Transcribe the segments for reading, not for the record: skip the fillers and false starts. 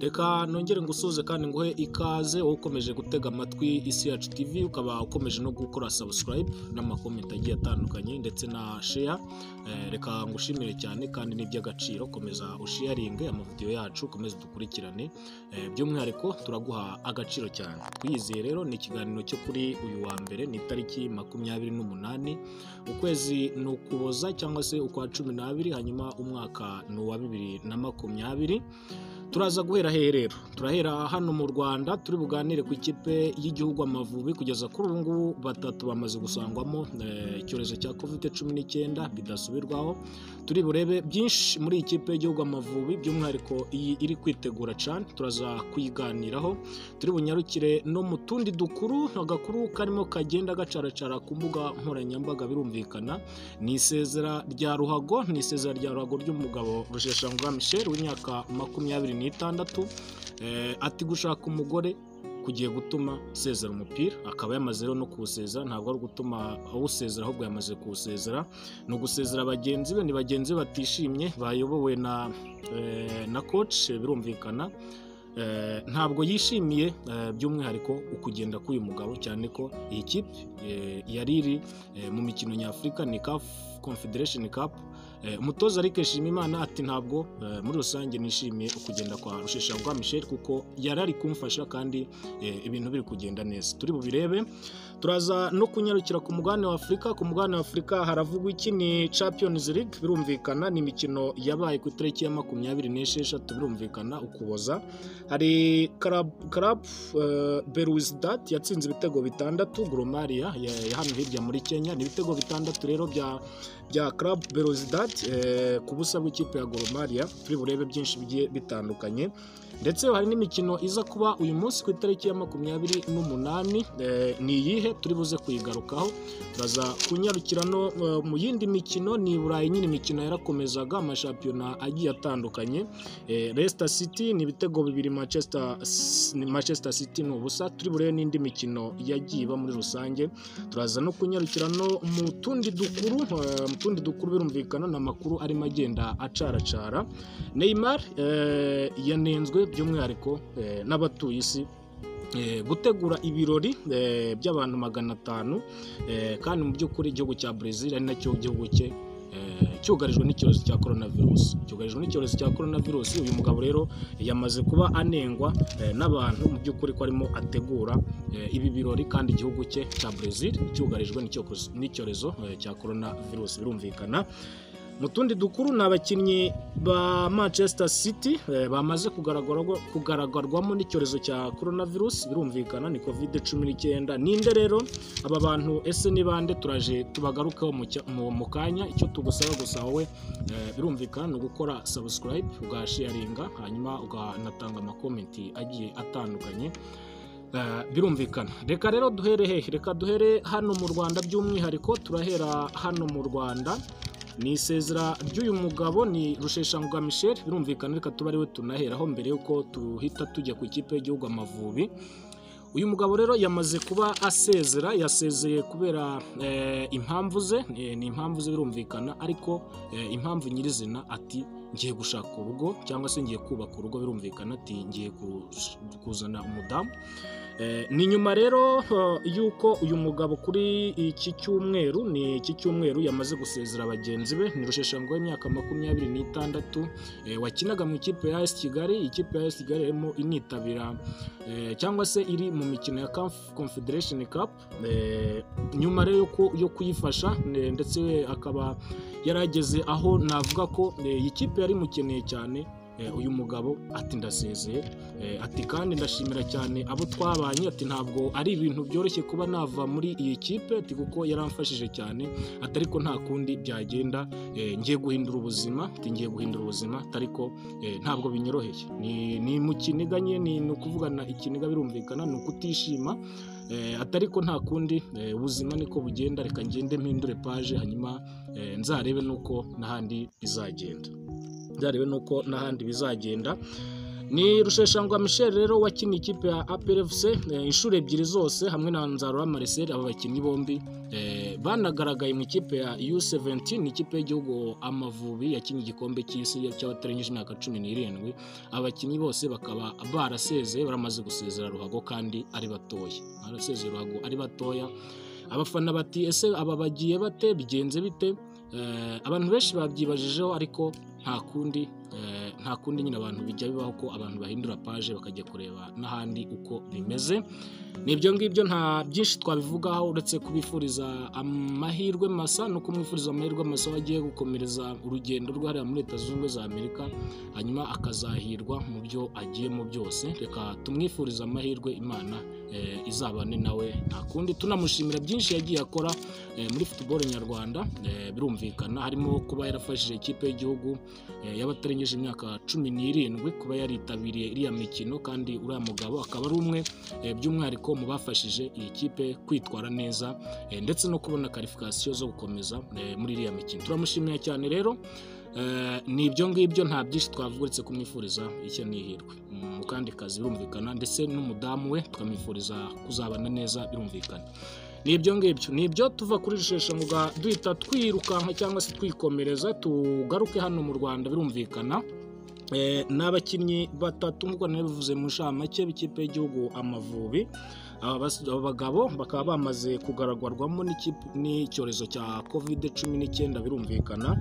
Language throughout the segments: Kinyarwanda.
Reka nongere ngusuhuze kandi nguhe ikaze wowe ukomeje gutega amatwi Isi Yacu TV, ukaba ukomeje no gukora subscribe n'amakomenti agiye atandukanye ndetse na share. Reka ngushimire cyane kandi ni iby'agaciro, komeza usharinge amavidewo yacu, ukomeze dukurikirane. By'umwihariko turaguha agaciro cyane. Twiyizeye rero ni ikiganiro cyo kuri uyu wa mbere, ni itariki 28 ukwezi ni Ukuboza cyangwa se ukwa 12, hanyuma umwaka ni uwa 2020. Turaza guhera hehe rero? Turahera hano mu Rwanda, turi buganire ku ikipe y'igihugu Amavubi. Kugeza kuri ubu ngubu batatu bamaze gusangwamo icyorezo cya Covid-19 bidasubirwaho. Turi burebe byinshi muri iyi kipe y'igihugu Amavubi, by'umwihariko iyi iri kwitegura CHAN, turaza kuyiganiraho. Turi bunyarukire no mu tundi dukuru, agakuru karimo kagenda gacaracara ku mbuga nkoranyambaga birumvikana, ni isezera rya ruhago, ni isezera rya ruhago ry'umugabo Rusheshangoga Michel w'imyaka 26. Ati gushaka umugore kugiye gutuma sezera umupira, akaba yamaze rero no kuwusezera. Ntabwo ari ugutuma awusezera, ahubwo yamaze kuwusezera, ni ugusezera bagenzi be, ni bagenzi be batishimye bayobowe na coach birumvikana. Ntabwo yishimiye by'umwihariko ukugenda k'uyu mugabo, cyane ko iyi kipe yari iri mu mikino nyafurika, ni CAF Confederation Cup. Umutoza Eric Nshimiyimana ati ntabwo muri rusange nishimiye ukugenda kwa Rusheshangoga Michel, kuko yari ari kumfasha kandi ibintu biri kugenda neza. Turi bubirebe. Turaza no kunyarukira ku mugabane wa Afurika. Ku mugabane wa Afurika haravugwa iki? Ni Champions League birumvikana, ni imikino yabaye ku itariki ya 26 birumvikana Ukuboza. Hari Club Belouizdad yatsinze ibitego 6 Gor Mahia ya hano hirya muri Kenya. Ni ibitego 6 rero bya Club Belouizdad ku busa bw'ikipe ya Gor Mahia. Turi burebe byinshi bigiye bitandukanye, ndetse hari n'imikino iza kuba uyu munsi ku itariki ya 28. Ni iyihe? Turi buze kuyigarukaho. Turaza kunyarukira no mu yindi mikino, ni Burayi nyine, imikino yarakomezaga, amashampiyona agiye atandukanye. Leicester City ni ibitego 2, Manchester City ni ubusa. Turi burebe n'indi mikino yagiye iba muri rusange. Turaza no kunyarukira no mu tundi dukuru, mu tundi dukuru birumvikana ni amakuru arimo agenda acaracara. Neymar yanenzwe by'umwihariko n'abatuye isi gutegura ibirori by'abantu 500, kandi mu by'ukuri igihugu cya Brazil ari nacyo gihugu cye cyugarijwe n'icyorezo cya coronavirus, cyugarijwe n'icyorezo cya coronavirus. Uyu mugabo rero yamaze kuba anengwa n'abantu mu by'ukuri ko arimo ategura ibi birori kandi igihugu cye cya Brazil cyugarijwe n'icyorezo cya coronavirus birumvikana. Mu tundi dukuru ni abakinnyi ba Manchester City bamaze kugaragarwamo n'icyorezo cya coronavirus birumvikana, ni Covid-19. Ninde rero aba bantu, ese ni bande? Turaje tubagarukeho mu kanya. Icyo tugusaba gusa wowe birumvikana ni ugukora subscribe, ugasharinga, hanyuma uganatanga amakomenti agiye atandukanye. Birumvikana. Reka rero duhere hehe? Reka duhere hano mu Rwanda by'umwihariko, turahera hano mu Rwanda. Ni isezera ry'uyu mugabo ni Rusheshangoga Michel birumvikana, reka tuba ariwe tunaheraho mbere yuko tuhita tujya ku ikipe y'igihugu Amavubi. Uyu mugabo rero yamaze kuba asezera, yasezeye kubera impamvu ze, ni impamvu ze birumvikana, ariko impamvu nyirizina ati ngiye gushaka urugo cyangwa se ngiye kubaka urugo birumvikana, ati ngiye kuzana umudamu. Ni nyuma rero yuko uyu mugabo kuri iki cyumweru, ni iki cyumweru yamaze gusezera bagenzi be. Ni Rusheshangoga w'imyaka 26 wakinaga mu ikipe ya AS Kigali. Ikipe ya AS Kigali irimo initabira cyangwa se iri mu mikino ya CAF Confederation Cup. Nyuma rero yo kuyifasha, ndetse akaba yarageze aho navuga ko iyi kipe yari imukeneye cyane. Uyu mugabo ati ndasezeye, ati kandi ndashimira cyane abo twabanye, ati ntabwo ari ibintu byoroshye kuba nava muri iyi kipe, ati kuko yaramfashije cyane, ati ariko nta kundi byagenda, ngiye guhindura ubuzima, ati ngiye guhindura ubuzima, ariko ntabwo binyoroheye. Ni mu kiniga nyine, ni ukuvugana ikiniga birumvikana, ni ukutishima, ati ariko nta kundi, ubuzima niko bugenda, reka ngende mpindure page, hanyuma nzarebe nuko n'ahandi bizagenda, nzarebe nuko n'ahandi bizagenda. Ni Rusheshangoga Michel rero wakiniye ikipe ya APR FC inshuro ebyiri zose hamwe na Nzarora Marcel. Aba bakinnyi bombi banagaragaye mu ikipe ya U17, ni ikipe y'igihugu Amavubi yakinnye igikombe cy'isi cy'abatarengeje imyaka 17. Abakinnyi bose bakaba barasezeye, baramaze gusezera ruhago kandi ari batoya, barasezeye ruhago ari batoya. Abafana bati ese aba bagiye bate, bigenze bite? Abantu benshi babyibajijeho, ariko nta kundi, nta kundi nyine abantu bijya bibaho ko abantu bahindura page bakajya kureba n'ahandi uko bimeze. Nibyo ngibyo, nta byinshi twabivugaho uretse kubifuriza amahirwe masa no kumwifuriza amahirwe masa agiye gukomereza urugendo rwe hariya muri Leta Zunze Ubumwe za Amerika, hanyuma akazahirwa mu byo agiyemo byose. Reka tumwifurize amahirwe, Imana izabane nawe, nta kundi. Tunamushimira byinshi yagiye akora muri football nyarwanda, birumvikana harimo kuba yarafashije ikipe y'igihugu y'abatarengeje imyaka 17 kuba yaritabiriye iriya mikino, kandi uriya mugabo akaba ari umwe by'umwihariko mu bafashije iyi kipe kwitwara neza ndetse no kubona qualification zo gukomeza muri iriya mikino. Turamushimira cyane rero. Ni ibyo ngibyo, nta byinshi twavuga uretse kumwifuriza ishya n'ihirwe mu kandi kazi, birumvikana, ndetse n'umudamu we tukamwifuriza kuzabana neza, birumvikana. Ni ibyo ngibyo, ni ibyo. Tuva kuri Rusheshangoga duhita twirukanka cyangwa se twikomereza tugaruke hano mu Rwanda, birumvikana. Ni abakinnyi batatu nk'uko nabivuze mu nshamake b'ikipe y'igihugu Amavubi. Aba bagabo bakaba bamaze kugaragwarwamo n'icyorezo cya Covid-19, birumvikana.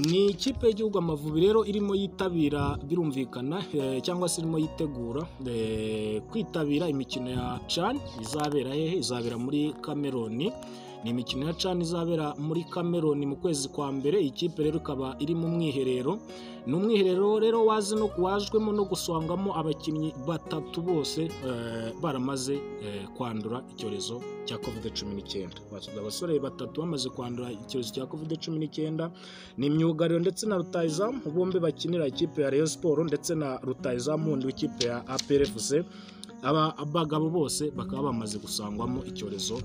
Ni ikipe y'igihugu Amavubi rero irimo yitabira, birumvikana, cyangwa se irimo yitegura kwitabira imikino ya CHAN. Izabera hehe? Izabera muri Cameroon. Ni imikino ya CHAN izabera muri Cameroon mu kwezi kwa mbere. Iyi kipe rero ikaba iri mu mwiherero. Ni umwiherero rero wajwemo no gusangamo abakinnyi batatu bose baramaze kwandura icyorezo cya Covid-19. Abasore batatu bamaze kwandura icyorezo cya Covid-19 ni myugariro ndetse na rutahizamu, bombi bakinira ikipe ya Rayon Sport, ndetse na rutahizamu wundi w'ikipe ya APR FC. Aba bagabo bose bakaba bamaze gusangwamo icyorezo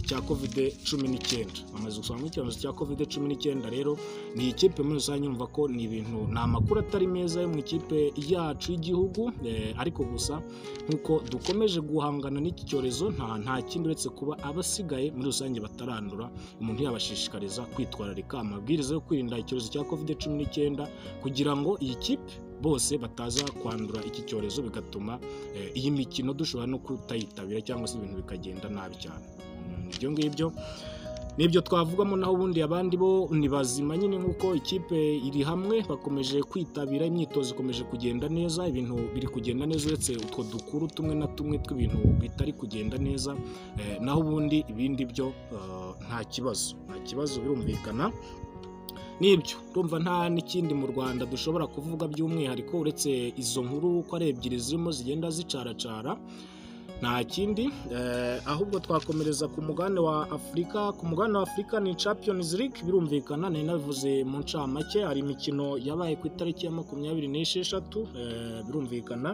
cya Covid-19, bamaze gusangwamo icyorezo cya Covid-19. Rero ni ikipe muri rusange yumva ko ni ibintu, ni amakuru atari meza yo mu ikipe yacu y'igihugu, ariko gusa nk'uko dukomeje guhangana n'iki cyorezo nta kindi uretse kuba abasigaye muri rusange batarandura, umuntu yabashishikariza kwitwararika amabwiriza yo kwirinda icyorezo cya Covid-19 kugira ngo iyi kipe bose bataza kwandura iki cyorezo, bigatuma iyi mikino dushobora no kutayitabira cyangwa se ibintu bikagenda nabi cyane. Ibyo ngibyo nibyo twavugamo. Naho ubundi abandi bo ni bazima nyine, nk'uko ikipe iri hamwe, bakomeje kwitabira imyitozo, ikomeje kugenda neza, ibintu biri kugenda neza uretse utwo dukuru tumwe na tumwe tw'ibintu bitari kugenda neza, naho ubundi ibindi byo nta kibazo, nta kibazo, birumvikana. Nibyo, ndumva nta n'ikindi mu Rwanda dushobora kuvuga by'umwihariko uretse izo nkuru uko ari ebyiri zirimo zigenda zicaracara, nta kindi. Ahubwo twakomereza ku mugabane wa Afurika. Ku mugabane wa Afurika ni Champions League, birumvikana, nari nabivuze mu ncamake. Hari imikino yabaye ku itariki ya 26, birumvikana.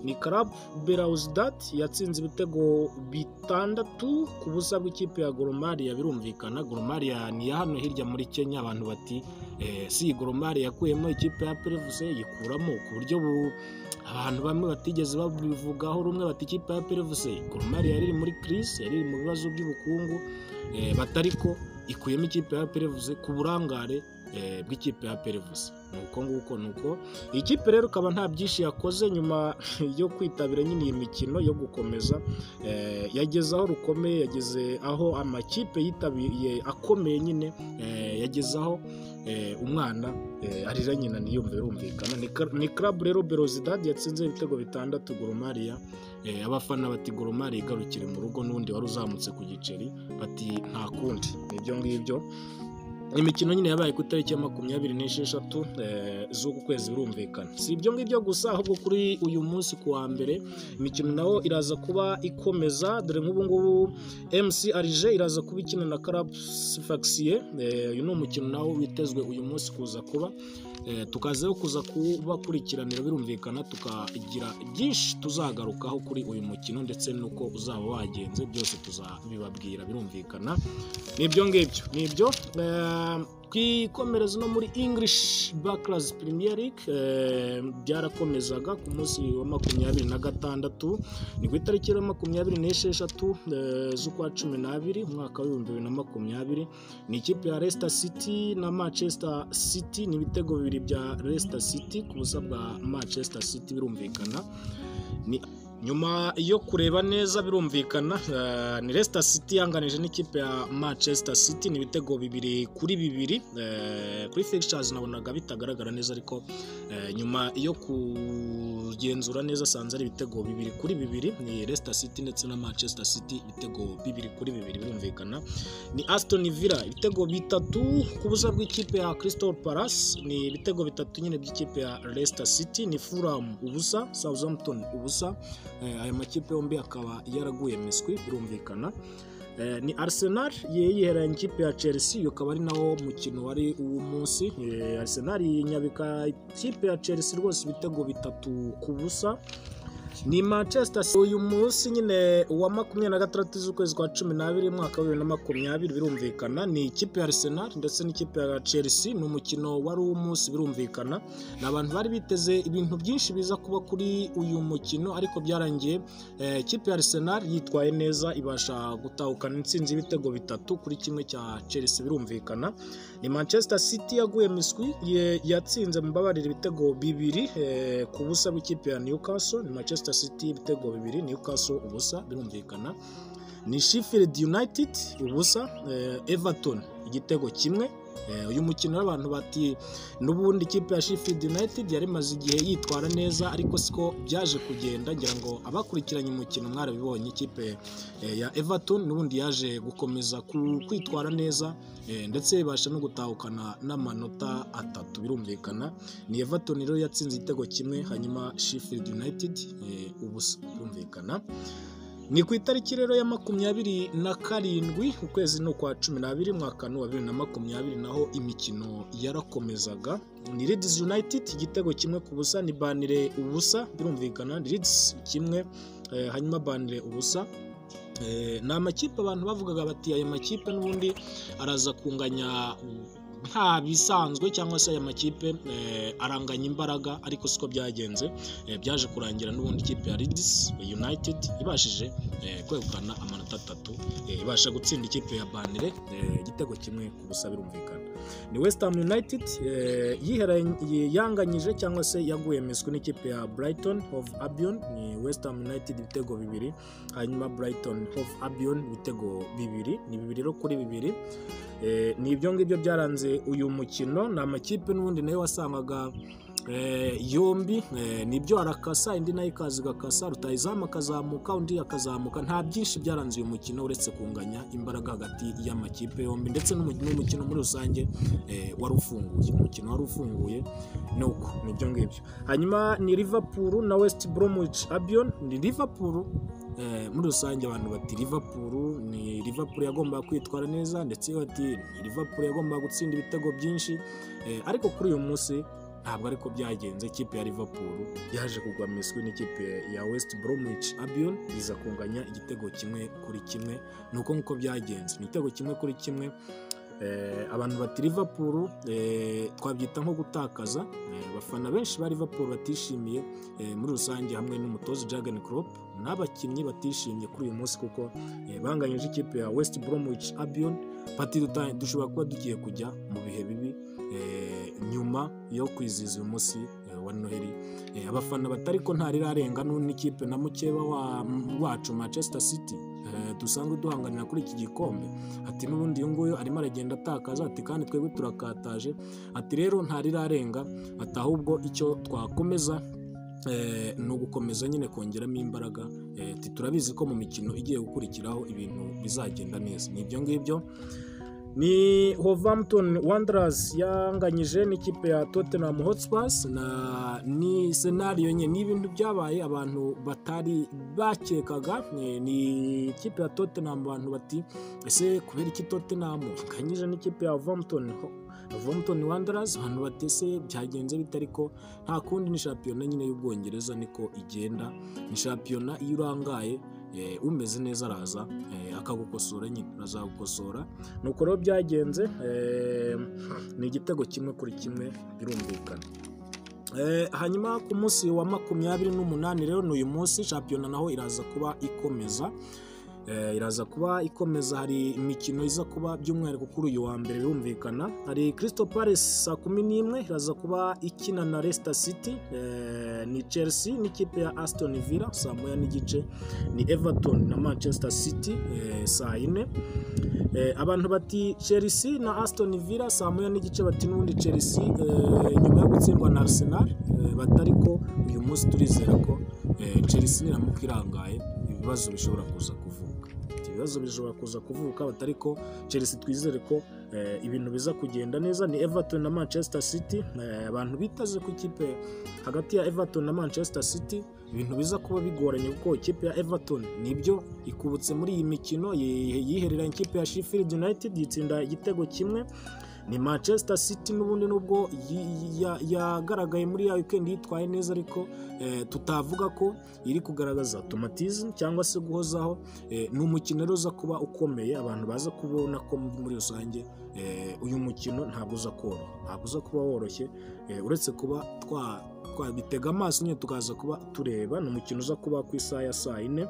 Ni Club Belouizdad yatsinze ibitego 6-0 bw'ikipe ya Gor Mahia, birumvikana. Gor Mahia ni iya hano hirya muri Kenya. Abantu bati si Gor Mahia yakuyemo ikipe ya APR FC, yikuramo ku buryo abantu bamwe batigeze babivugaho rumwe, bati ikipe ya APR FC, Gor Mahia yari iri muri crise, yari iri mu bibazo by'ubukungu, batari ko ikuyemo ikipe ya APR FC ku burangare bw'ikipe ya APR FC. Nuko nguko, nuko iyi kipe rero ikaba nta byinshi yakoze nyuma yo kwitabira nyine iyi mikino yo gukomeza. Yageze aho rukomeye, yageze aho amakipe yitabiriye akomeye nyine, yageze aho umwana arira nyina ntiyumve, birumvikana. Ni Club rero Belouizdad yatsinze ibitego 6 Gor Mahia. Abafana bati Gor Mahia igarukire mu rugo, n'undi wari uzamutse ku giceri, bati nta kundi. Ibyo ngibyo, imikino nyine yabaye ku itariki ya 26 z'uku kwezi, birumvikana. Si ibyo ngibyo gusa, ahubwo kuri uyu munsi ku wa mbere imikino nawo iraza kuba ikomeza. Dore nk'ubu ngubu MC Alger iraza kuba ikina na Club Sfaxien. Uyu ni umukino nawo witezwe uyu munsi kuza kuba, tukazaho kuza kubakurikiranira, birumvikana, tukagira byinshi tuzagarukaho kuri uyu mukino ndetse n'uko uzaba wagenze, byose tuzabibabwira, birumvikana. Nibyo ngibyo, nibyo. Twikomereza no muri English Barclays Premier League, byarakomezaga ku munsi wa 26, ni ku itariki ya 26 z'ukwa 12 umwaka wa 2020. Ni ikipe ya Leicester City na Manchester City, ni ibitego 2 bya Leicester City ku busa bwa Manchester City birumvikana. Ni nyuma yo kureba neza birumvikana, ni Leicester City yanganije n'ikipe ya Manchester City, ni ibitego 2-2. Kuri fixtures nabonaga bitagaragara neza, ariko nyuma yo kugenzura neza sanze ari ibitego 2-2. Ni Leicester City ndetse na Manchester City, ibitego 2-2 birumvikana. Ni Aston Villa ibitego 3 ku busa bw'ikipe ya Crystal Palace, ni ibitego 3 nyine by'ikipe ya Leicester City. Ni Fulham ubusa, Southampton ubusa. Aya makipe yombi akaba yaraguye miswi birumvikana. Ni Arsenal yiheranye ikipe ya Chelsea, iyo akaba ari nawo mukino wari uw'umunsi. Arsenal yinyabika ikipe ya Chelsea rwose ibitego 3-0. Ni Manchester uyu munsi nyine wa 26 z'ukwezi kwa 12 mwaka wa 2020 birumvikana. Ni ikipe ya Arsenal ndetse n'ikipe ya Chelsea, ni umukino wari umunsi birumvikana. Ni abantu bari biteze ibintu byinshi biza kuba kuri uyu mukino, ariko byarangiye ikipe ya Arsenal yitwaye neza, ibasha gutahukana intsinzi y'ibitego 3-1 cya Chelsea birumvikana. Ni Manchester City yaguye miswi, yatsinze mubabarira ibitego 2 ku busa bw'ikipe ya Newcastle. Ni Manchester City ibitego 2, Newcastle ubusa birumvikana. Ni Sheffield United ubusa, Everton igitego 1. Uyu mukino abantu bati n'ubundi ikipe ya Sheffield United yari imaze igihe yitwara neza, ariko siko byaje kugenda. Ngira ngo abakurikiranye umukino mwarabibonye, ikipe ya Everton n'ubundi yaje gukomeza kwitwara neza, ndetse ibasha no gutahukana n'amanota 3 birumvikana. Ni Everton rero yatsinze igitego 1, hanyuma Sheffield United ubusa birumvikana. Ni ku itariki rero ya 27 ukwezi no kwa 12 mwaka wa 2020, naho imikino yarakomezaga. Ni Leeds United igitego 1-0, ni Burnley ubusa birumvikana. Ni Leeds 1, hanyuma Burnley ubusa. Ni amakipe abantu bavugaga bati aya makipe n'ubundi araza kunganya nta bisanzwe, cyangwa se aya makipe aranganya imbaraga, ariko siko byagenze. Byaje kurangira n'ubundi ikipe ya Leeds United ibashije kwegukana amanota 3, ibasha gutsinda ikipe ya Burnley igitego 1-0 birumvikana. Ni West Ham United yanganyije cyangwa se yaguye miswi n'ikipe ya Brighton Hove Albion. Ni West Ham United ibitego 2, hanyuma Brighton Hove Albion ibitego 2, ni 2-2. Ni ibyo ngibyo byaranze uyu mukino. Ni amakipe n'ubundi nayo wasangaga yombi nibyo arakasa, indi nayo ikaza igakasa, rutayizamu akazamuka undi akazamuka. Nta byinshi byaranze uyu mukino uretse kunganya imbaraga hagati y'amakipe yombi, ndetse n'umukino muri rusange wari ufunguye. Umukino wari ufunguye nuko nibyo ngibyo. Hanyuma ni Liverpool na West Bromwich Albion. Ni Liverpool muri rusange abantu bati Liverpool ni Liverpool yagombaga kwitwara neza, ndetse bati ni Liverpool yagombaga gutsinda ibitego byinshi, ariko kuri uyu munsi ntabwo ariko byagenze. Ikipe ya Liverpool yaje kugwa miswi n'ikipe ya West Bromwich Albion, iza kunganya igitego 1-1. Nuko nkuko byagenze, ni igitego 1-1. Abantu bati Liverpool twabyita nko gutakaza. Abafana benshi ba Liverpool batishimiye muri rusange, hamwe n'umutoza Jurgen Klopp n'abakinnyi batishimye kuri uyu munsi, kuko banganyije ikipe ya West Bromwich Albion. Bati dushobora kuba tugiye kujya mu bihe bibi nyuma yo kwizihiza uyu munsi wa Noheli. Abafana batari ko ntarirarenga n'ikipe na mukeba wacu Manchester City dusanzwe duhanganira kuri iki gikombe, ati n'ubundi uyu nguyu arimo aragenda atakaza, ati kandi twebwe turakataje, ati rero ntarirarenga, ati ahubwo icyo twakomeza ni ugukomeza nyine kongeramo imbaraga, turabizi ko mu mikino igiye gukurikiraho ibintu bizagenda neza. Ni ibyo ngibyo. Ni Wolverhampton Wanderers yanganyije n'ikipe ya Tottenham Hotspur, na ni scenario nye ni ibintu byabaye abantu batari bakekaga. Ni ikipe ya Tottenham, abantu bati ese kubera iki Tottenham yanganyije n'ikipe ya Wolverhampton Wanderers, abantu batese byagenze bitari ko nta kundi, ni shampiyona nyine y'Ubwongereza niko igenda. Ni shampiyona iyo urangaye Umeze neza araza akagukosora nyine, arazagukosora. Nuko rero byagenze, ni igitego 1-1 birumvikana. Hanyuma ku munsi wa 28 rero ni uyu munsi shampiyona naho iraza kuba ikomeza. Iraza kuba ikomeza, hari imikino iza kuba by'umwihariko kuri uyu wa mbere birumvikana. Hari Crystal Palace saa 11 iraza kuba ikina na Leicester City, ni Chelsea n'ikipe ya Aston Villa saa 1:30, ni Everton na Manchester City saa 4. Abantu bati Chelsea na Aston Villa saa 1:30, bati n'ubundi Chelsea nyuma yo gutsindwa na Arsenal, batari ko uyu munsi turizera ko Chelsea niramuka irangaye ibibazo bishobora kuza kuvuka. Ibibazo bishobora kuza kuvuka, batari ko Chelsea twizere ko ibintu biza kugenda neza. Ni Everton na Manchester City, abantu bitaze ku ikipe hagati ya Everton na Manchester City ibintu biza kuba bigoranye, kuko ikipe ya Everton nibyo ikubutse muri iyi mikino, yihereranye ikipe ya Sheffield United yitsinda igitego 1. Ni Manchester City n'ubundi nubwo yagaragaye muri ya weekend yitwaye neza, ariko tutavuga ko iri kugaragaza automatism cyangwa se guhozaho. Ni umukino rero uza kuba ukomeye, abantu baza kubona ko muri rusange uyu mukino ntabwo uza koroha, ntabwo uza kuba woroshye, uretse kuba twabitega amaso nyine tukaza kuba tureba. Ni umukino uza kuba ku isaha ya saa 4.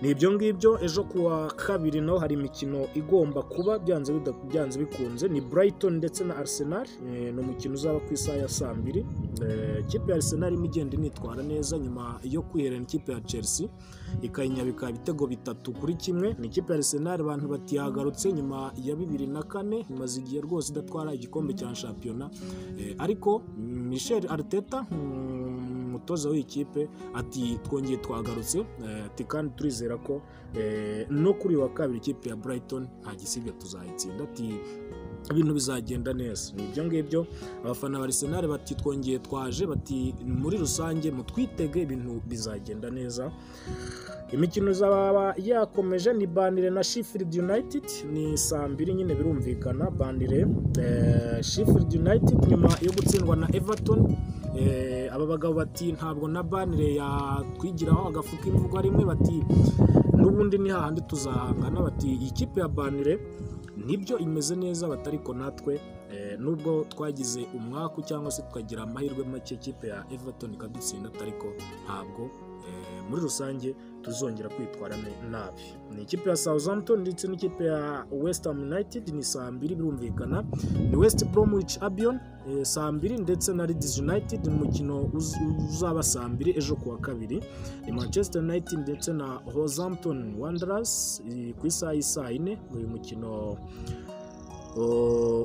Ni ibyo ngibyo. Ejo kuwa kabiri naho hari imikino igomba kuba byanze bikunze, ni Brighton ndetse na Arsenal, ni umukino uzaba ku isaha ya saa 2. Ikipe ya Arsenal irimo igenda initwara neza nyuma yo kwiherana ikipe ya Chelsea ikayinyabika ibitego 3-1. Ni ikipe ya Arsenal abantu bati yagarutse nyuma ya 2004, imaze igihe rwose idatwara igikombe cya shampiyona, ariko Michel Arteta umutoza w'ikipe ati twongeye twagarutse, ati kandi turizera ko no kuri wa kabiri ikipe ya Brighton nta gisibya tuzayitsinda, ati ibintu bizagenda neza. Ni ibyo ngibyo. Abafana ba Arsenal bati twongeye twaje, bati muri rusange mutwitege ibintu bizagenda neza. Imikino izaba yakomeje, ni Burnley na Sheffield United ni saa 2 nyine birumvikana. Burnley Sheffield United nyuma yo gutsindwa na Everton, aba bagabo bati ntabwo na Burnley yakwigiraho agafuka imvugo rimwe, bati n'ubundi ni hahandi tuzahangana, bati ikipe ya Burnley nibyo imeze neza, batariko natwe nubwo twagize umwaku cyangwa se tukagira amahirwe make ikipe ya Everton ikadutsinda, ariko ntabwo muri rusange tuzongera kwitwara nabi. Ni ikipe ya Southampton ndetse n'ikipe ya West Ham United ni saa 2 birumvikana. Ni West Bromwich Albion saa 2 ndetse na Leeds United umukino uzaba saa 2 ejo kuwa kabiri. Ni Manchester United ndetse na Southampton Wanderers ku isaha y'isaa 4, uyu mukino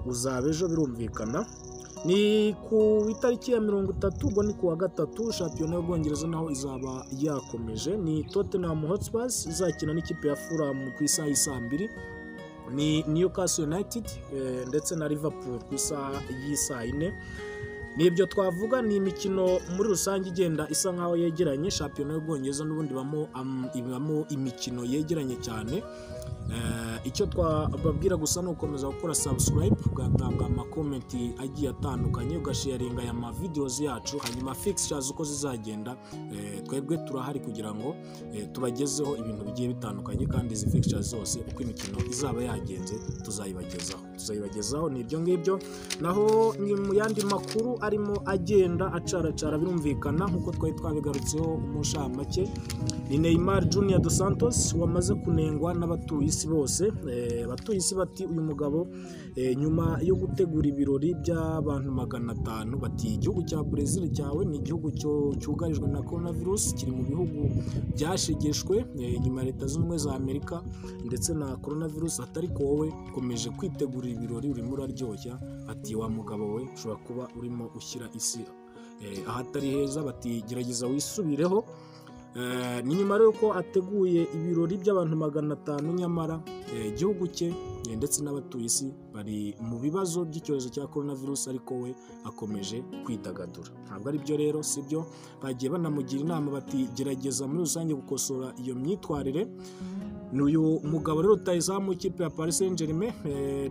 uzaba ejo birumvikana. Ni ku itariki ya 30, ubwo ni kuwa gatatu, shampiyona y'Ubwongereza naho izaba yakomeje. Ni Tottenham Hotspur izakina n'ikipe ya Fulham ku isaha y'isaa 2, ni Newcastle United ndetse na Liverpool ku isaha y'isaa 4. Nibyo twavuga ni imikino muri rusange igenda isa nkaho yegeranye. Shampiyona y'Ubwongereza n'ubundi ibamo imikino yegeranye cyane. Icyo twababwira gusa ni ukomeza gukora subscribe, ugatanga amakomenti agiye atandukanye, ugasharinga aya ma videos yacu, hanyuma fixtures uko zizagenda, twebwe turahari kugira ngo tubagezeho ibintu bigiye bitandukanye, kandi izi fixtures zose uko imikino izaba yagenze tuzayibagezaho. Ni ibyo ngibyo. Naho ni mu yandi makuru arimo agenda acaracara birumvikana nkuko twari twabigarutseho mu nshamake, ni Neymar Junior dos Santos wamaze kunengwa n'abatuye isi bose. Abatuye isi bati uyu mugabo nyuma yo gutegura ibirori by'abantu 500, bati igihugu cya Brazil cyawe ni igihugu cyugarijwe na coronavirus, kiri mu bihugu byashegeshwe nyuma ya Leta Zunze Ubumwe za Amerika ndetse na coronavirus, atari ko wowe ukomeje kwitegura ibirori urimo uraryoshya, ati wa mugabo we ushobora kuba urimo ushyira isi ahatari heza, bati gerageza wisubireho. Ni nyuma rero ko ateguye ibirori by'abantu 500, nyamara igihugu cye ndetse n'abatuye isi bari mu bibazo by'icyorezo cya coronavirus, ariko we akomeje kwidagadura. Ntabwo ari byo rero, si byo. Bagiye banamugira inama bati gerageza muri rusange gukosora iyo myitwarire. N'uyu mugabo rero rutahizamu ikipe ya Paris Saint-Germain,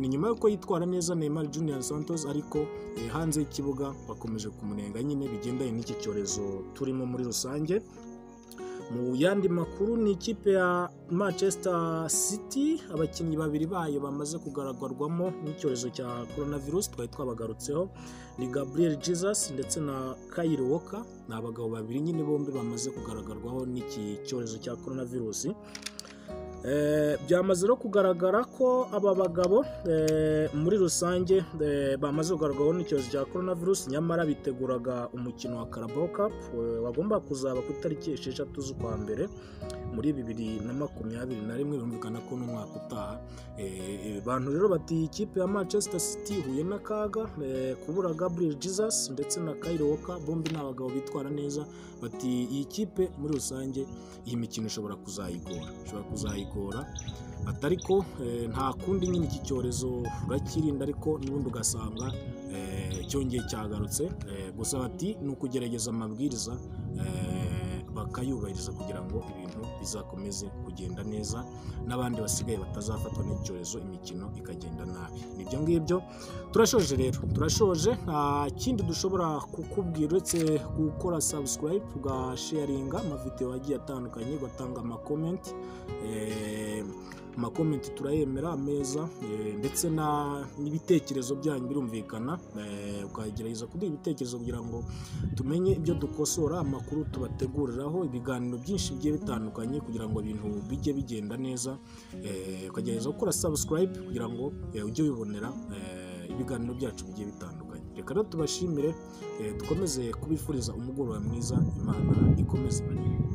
ni nyuma yuko yitwara neza Neymar Junior Santos, ariko hanze y'ikibuga bakomeje kumunenga nyine bigendanye n'iki cyorezo turimo muri rusange. Mu yandi makuru ni ikipe ya Manchester City, abakinnyi babiri bayo bamaze kugaragarwamo n'icyorezo cya coronavirus twari twabagarutseho, ni Gabriel Jesus ndetse na Kyle Walker. Ni abagabo babiri nyine bombi bamaze kugaragarwaho n'iki cyorezo cya coronavirus. Byamaze no kugaragara ko aba bagabo muri rusange bamaze kugaragaraho n'icyorezo cya coronavirus, nyamara biteguraga umukino wa Carabao Cup wagomba kuzaba ku itariki 6 z'ukwa mbere muri 2021. Birumvikana ko n'umwaka utaha. Abantu rero bati ikipe ya Manchester City ihuye n'akaga kubura Gabriel Jesus ndetse na Kyle Walker, bombi ni abagabo bitwara neza. Bati iyi kipe muri rusange iyi mikino ishobora kuzayigora, ariko nta kundi nyine iki cyorezo urakirinda, ariko n'ubundi ugasanga cyongeye cyagarutse. Gusa bati ni ukugerageza amabwiriza bakayubahiriza kugira ngo ibintu bizakomeze kugenda neza, n'abandi basigaye batazafatwa n'icyorezo, imikino ikagenda nabi. Nibyo ngibyo, turashoje rero, turashoje. Nta kindi dushobora kukubwira uretse gukora subscribe, ugasharinga amavideo agiye atandukanye, ugatanga amakomenti. Amakomenti turayemera ameza, ndetse n'ibitekerezo byanyu birumvikana, ukagerageza kuduha ibitekerezo kugira ngo tumenye ibyo dukosora, amakuru tubateguriraho, ibiganiro byinshi bigiye bitandukanye kugira ngo ibintu bijye bigenda neza. Ukagerageza gukora subscribe kugira ngo ujye wibonera ibiganiro byacu bigiye bitandukanye. Reka rero tubashimire, dukomeze kubifuriza umugoroba mwiza, Imana ikomeze ibarinde.